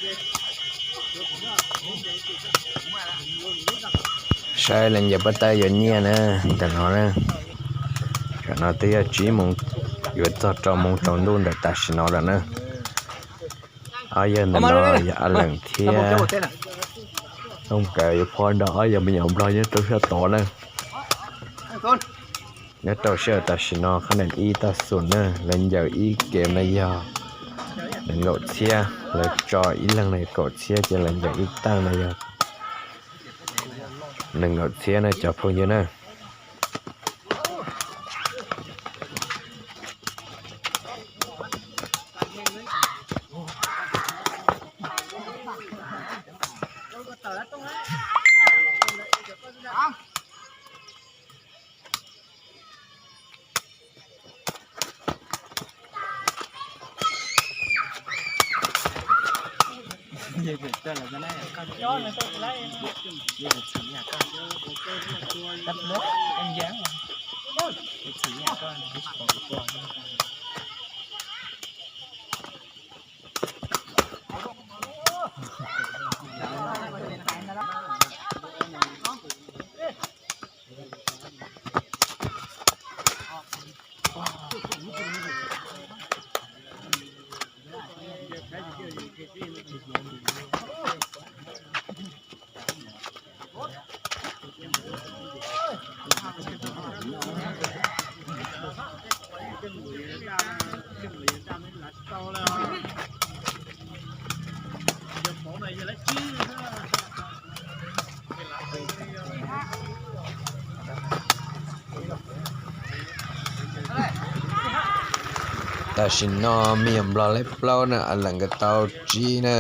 Saib leej yawm pab tawb yuav nyiaj na, ntawm no na. Tam no twb yog tsib moos, yuav txog rau moos tsaus ntuj ntawm tam sim no lawm na. Ob yawg ntawm no yog A Leem thiab Tooj Kaws yuav phob nrog ob yawg me nyuam Nplog nyob rau sab tod na. Nyob rau sij hawm tam sim no qhab nees ib tag xus na, lawv ncaws ib kem no yog nees nkaum txhiab, lawv tso ib leeg no yog kaum txhiab ces lawv ncaws ib tag no yog nees nkaum txhiab na cov phooj ywg na. Tam sim no me nyuam Nplog lej plaub na, A Leem nkawd tau tsib na.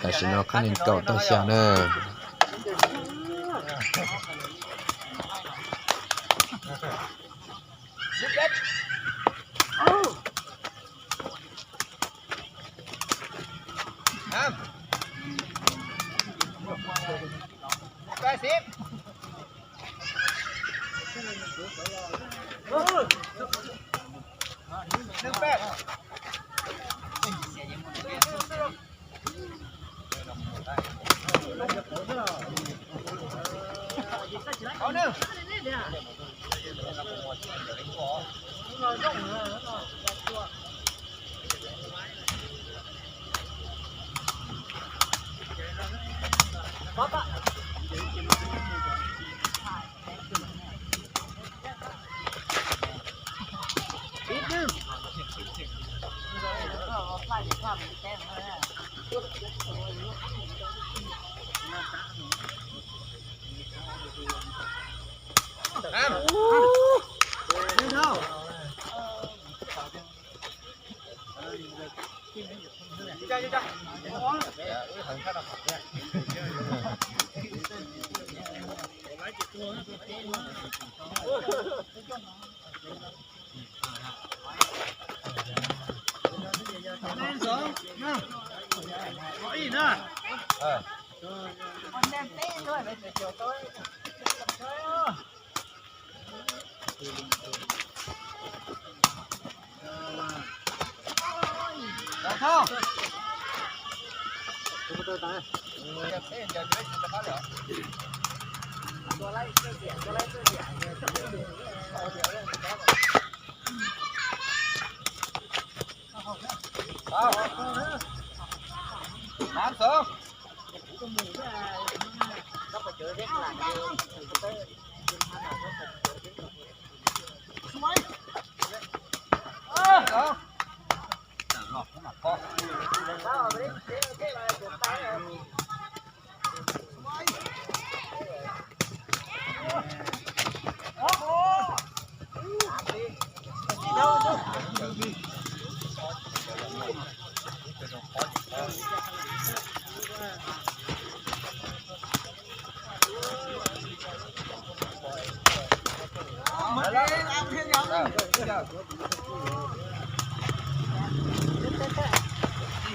Tam sim no qhab nees kaum tag xya na.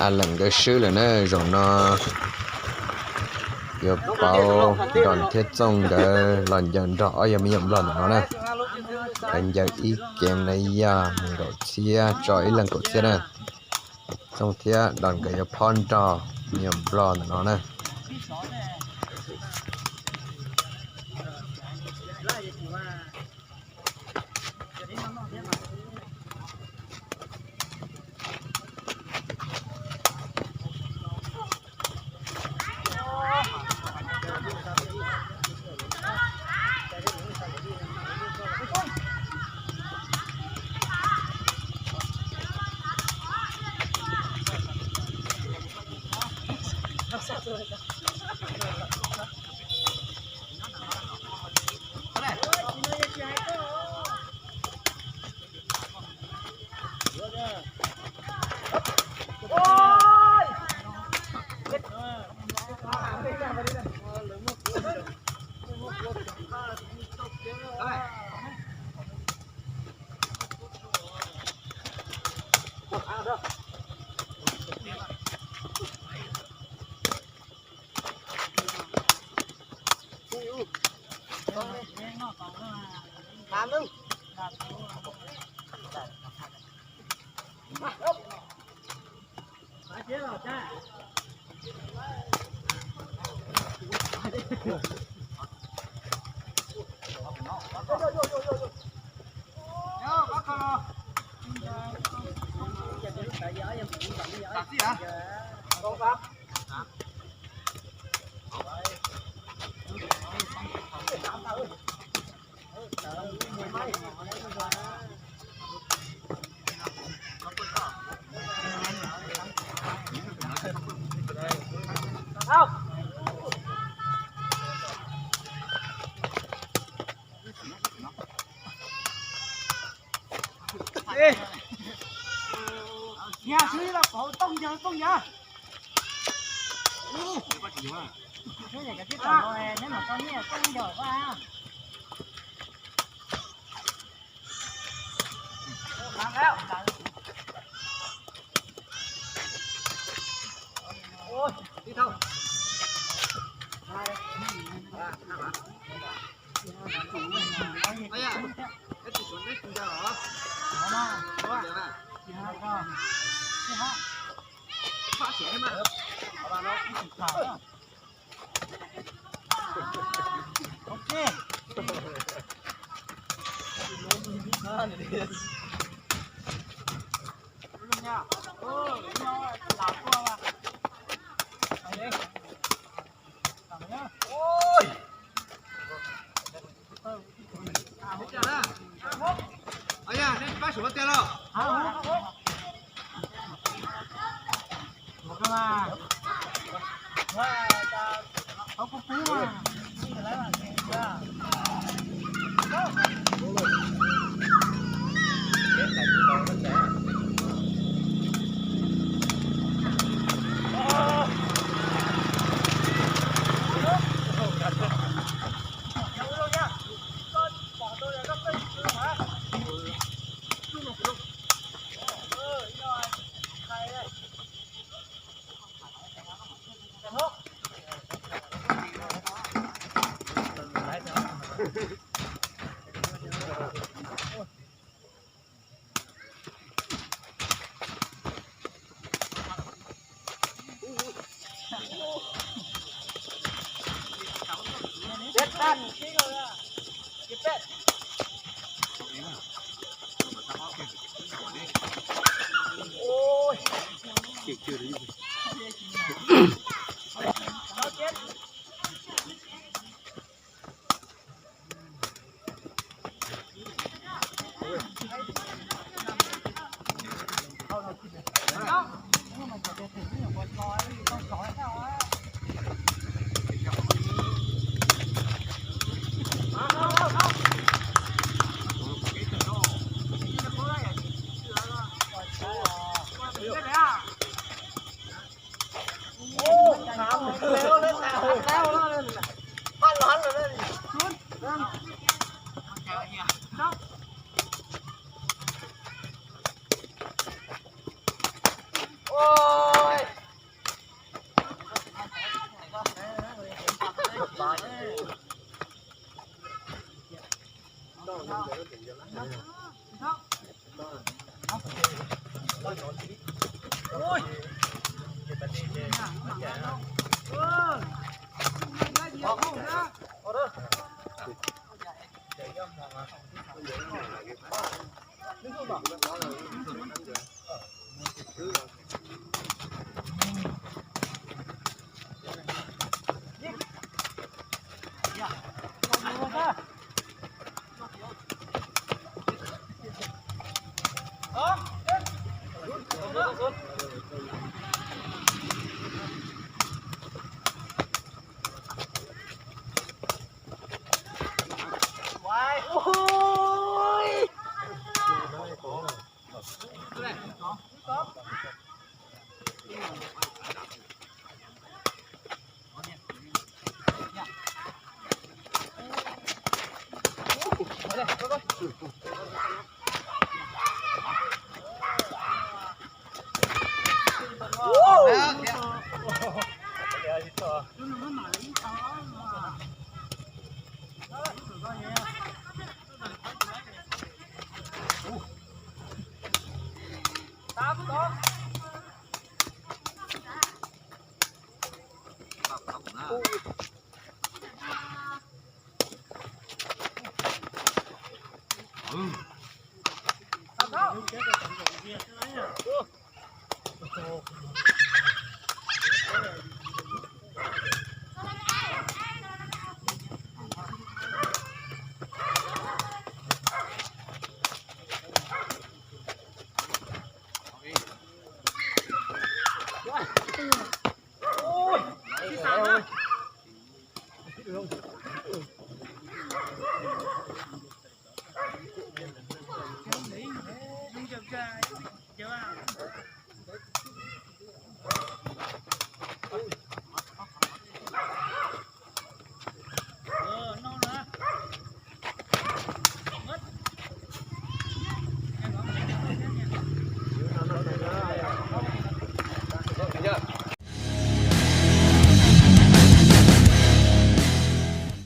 A, leem nkawd swb lawm na, zaum no yuav pauv Nrom thiab Txooj nkawd los ncaws nrog ob yawg me nyuam Nplog ntawm no na. Nkawd ncaws ib ceev na yog nees nkaum txhiab tso ib leeg kaum txhiab na. Txooj thiab Nrom nkawd yuav phob nrog me nyuam Nplog ntawm no na.